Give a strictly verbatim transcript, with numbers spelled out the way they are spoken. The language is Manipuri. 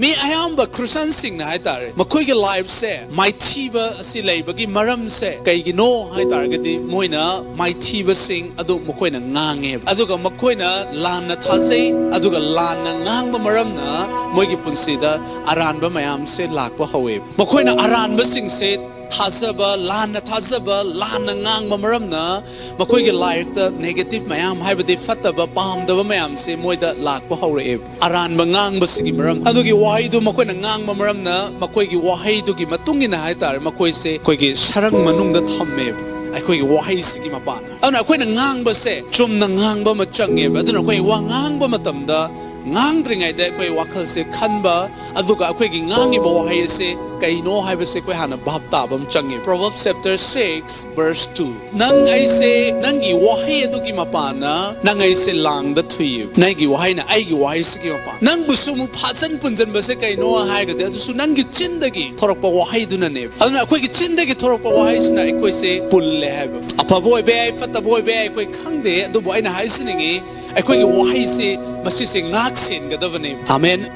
ꯃꯤ ꯑꯌꯥꯝꯕ ꯈ꯭ꯔꯤꯁꯇꯤꯌꯥꯟꯁꯤꯡꯅ ꯍꯥꯏꯇꯥꯔꯦ, ꯃꯈꯣꯏꯒꯤ ꯂꯥꯏꯐꯁꯦ ꯃꯥꯏꯊꯤꯕ ꯑꯁꯤ ꯂꯩꯕꯒꯤ ꯃꯔꯝꯁꯦ ꯀꯩꯒꯤꯅꯣ ꯍꯥꯏꯇꯥꯔꯒꯗꯤ, ꯃꯣꯏꯅ ꯃꯥꯏꯊꯤꯕꯁꯤꯡ ꯑꯗꯨ ꯃꯈꯣꯏꯅ ꯉꯥꯡꯉꯦꯕ, ꯑꯗꯨꯒ ꯃꯈꯣꯏꯅ ꯂꯥꯟꯅ ꯊꯥꯖꯩ, ꯑꯗꯨꯒ ꯂꯥꯟꯅ ꯉꯥꯡꯕ ꯃꯔꯝꯅ ꯃꯣꯏꯒꯤ ꯄꯨꯟꯁꯤꯗ ꯑꯔꯥꯟꯕ ꯃꯌꯥꯝꯁꯦ ꯂꯥꯛꯄ ꯍꯧꯋꯦꯕ꯫ ꯃꯈꯣꯏꯅ ꯑꯔꯥꯟꯕꯁꯤꯡꯁꯦ ꯊꯥꯖꯕ, ꯂꯥꯟꯅ ꯊꯥꯖꯕ, ꯂꯥꯟꯅ ꯉꯥꯡꯕ ꯃꯔꯝꯅ ꯃꯈꯣꯏꯒꯤ ꯂꯥꯏꯐꯇ ꯅꯦꯒꯦꯇꯤꯚ ꯃꯌꯥꯝ, ꯍꯥꯏꯕꯗꯤ ꯐꯠꯇꯕ, ꯄꯥꯝꯗꯕ ꯃꯌꯥꯝꯁꯦ ꯃꯣꯏꯗ ꯂꯥꯛꯄ ꯍꯧꯔꯛꯑꯦꯕ꯫ ꯑꯔꯥꯟꯕ ꯉꯥꯡꯕꯁꯤꯒꯤ ꯃꯔꯝ, ꯑꯗꯨꯒꯤ ꯋꯥꯍꯩꯗꯨ ꯃꯈꯣꯏꯅ ꯉꯥꯡꯕ ꯃꯔꯝꯅ ꯃꯈꯣꯏꯒꯤ ꯋꯥꯍꯩꯗꯨꯒꯤ ꯃꯇꯨꯡ ꯏꯟꯅ ꯍꯥꯏꯇꯥꯔꯦ, ꯃꯈꯣꯏꯁꯦ ꯑꯩꯈꯣꯏꯒꯤ ꯁꯔꯪ ꯃꯅꯨꯡꯗ ꯊꯝꯃꯦꯕ, ꯑꯩꯈꯣꯏꯒꯤ ꯋꯥꯍꯩꯁꯤꯒꯤ ꯃꯄꯥꯟꯅ꯫ ꯑꯗꯨꯅ ꯑꯩꯈꯣꯏꯅ ꯉꯥꯡꯕꯁꯦ ꯆꯨꯝꯅ ꯉꯥꯡꯕ ꯑꯃ ꯆꯪꯉꯦꯕ꯫ ꯑꯗꯨꯅ ꯑꯩꯈꯣꯏ ꯋꯥ ꯉꯥꯡꯕ ꯃꯇꯝꯗ, ꯉꯥꯡꯗ꯭ꯔꯤꯉꯩꯗ ꯑꯩꯈꯣꯏ ꯋꯥꯈꯜꯁꯦ ꯈꯟꯕ, ꯑꯗꯨꯒ ꯑꯩꯈꯣꯏꯒꯤ ꯉꯥꯡꯉꯤꯕ ꯋꯥꯍꯩ ꯑꯁꯦ ꯀꯩꯅꯣ ꯍꯥꯏꯕꯁꯦ ꯑꯩꯈꯣꯏ ꯍꯥꯟꯅ ꯚꯥꯞ ꯇꯥꯕ ꯑꯃ ꯆꯪꯉꯦ꯫ Proverbs chapter six verse two, "ꯅꯪ ꯑꯩꯁꯦ, ꯅꯪꯒꯤ ꯋꯥꯍꯩ ꯑꯗꯨꯒꯤ ꯃꯄꯥꯟꯅ ꯅꯪ ꯑꯩꯁꯦ ꯂꯥꯡꯗ ꯊꯨꯏꯌꯦ, ꯅꯪꯒꯤ ꯋꯥꯍꯩꯅ ꯑꯩꯒꯤ ꯋꯥꯍꯩꯁꯤꯒꯤ ꯃꯄꯥꯟ, ꯅꯪꯕꯨꯁꯨ ꯑꯃꯨꯛ ꯐꯥꯖꯟ ꯄꯨꯟꯖꯟꯕꯁꯦ ꯀꯩꯅꯣ ꯍꯥꯏꯔꯒꯗꯤ, ꯑꯗꯨꯁꯨ ꯅꯪꯒꯤ ꯆꯤꯟꯗꯒꯤ ꯊꯣꯔꯛꯄ ꯋꯥꯍꯩꯗꯨꯅꯅꯦꯕ꯫ ꯑꯗꯨꯅ ꯑꯩꯈꯣꯏꯒꯤ ꯆꯤꯟꯗꯒꯤ ꯊꯣꯔꯛꯄ ꯋꯥꯍꯩꯁꯤꯅ ꯑꯩꯈꯣꯏꯁꯦ ꯄꯨꯜꯂꯦ ꯍꯥꯏꯕ꯫ ꯑꯐꯕ ꯑꯣꯏꯕ ꯌꯥꯏ, ꯐꯠꯇꯕ ꯑꯣꯏꯕ ꯌꯥꯏ, ꯑꯩꯈꯣꯏ ꯈꯪꯗꯦ, ꯑꯗꯨꯕꯨ ꯑꯩꯅ ꯍꯥꯏꯖꯅꯤꯡꯉꯤ, ꯑꯩꯈꯣꯏꯒꯤ ꯋꯥꯍꯩꯁꯦ, ꯃꯁꯤꯁꯦ ꯉꯥꯛ ꯁꯦꯟꯒꯗꯕꯅꯦ꯫ ꯑꯥꯃꯦꯟ꯫